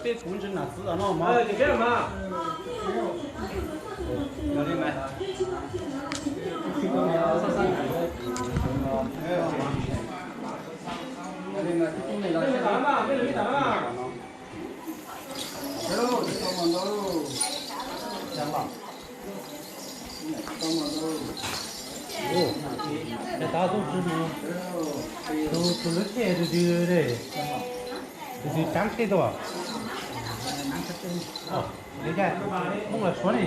Peb kuv ntse nam txwv no mas. Tus lub tsheb tus twg, tus twg tsaab tsheb tuaj? Ua li cas, Hmoob los Suav ne?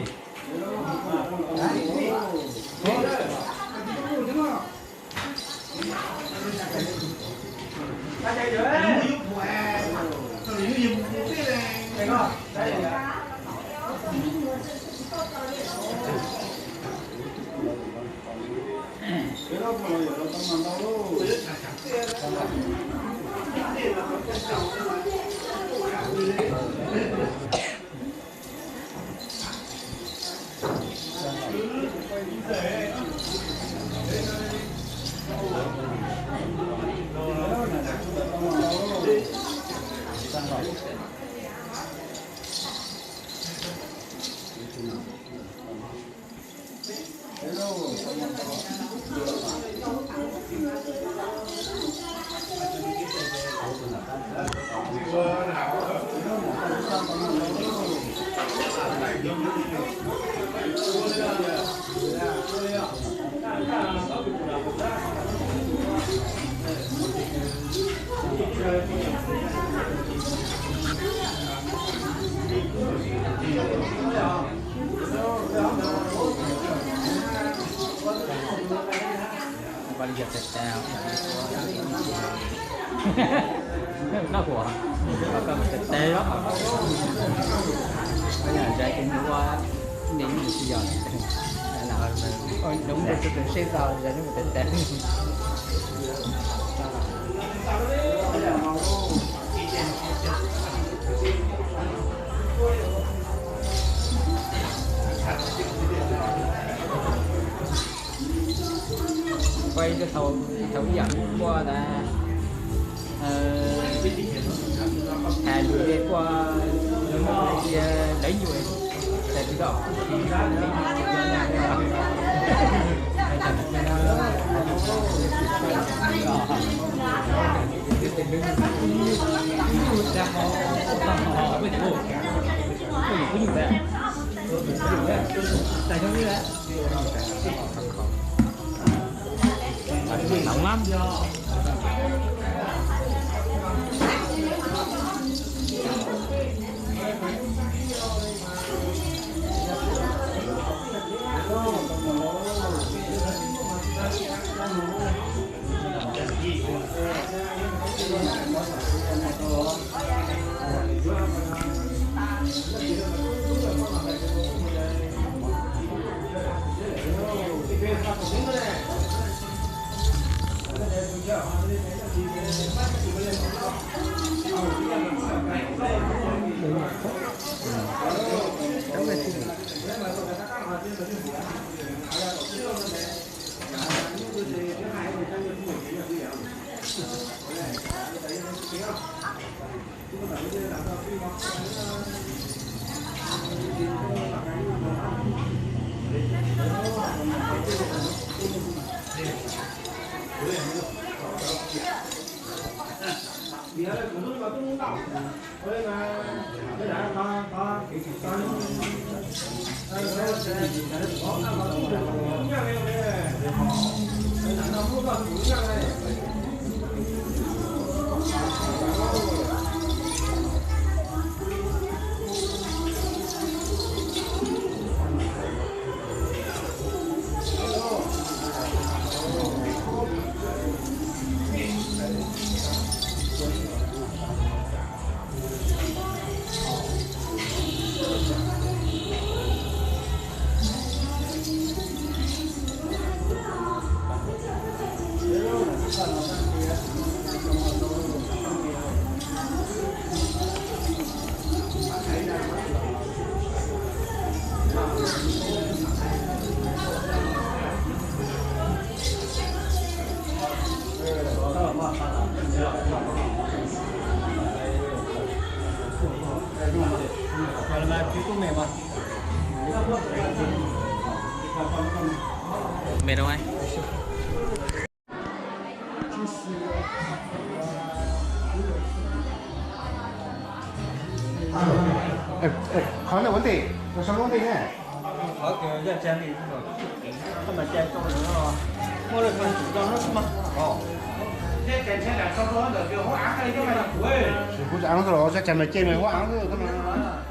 Noj kuv, koj mus tes tes los, koj yog ntsa ces mus ua neeg mus tsis yog, ua zoo rau tus tus seb tau yog mus tes tes. Peb thaum ib yam ua ntawd, has lus ua lawv nyuam, tas tsis tau. Nóng lắm. Mệt không anh? Ê, ê, qhov ntawm ua ntej, rau sab ua ntej ne. Muaj lawv tseem tso no xwb mas. Kuv tseem los zaj tseem mas cej mas huab av xwb no.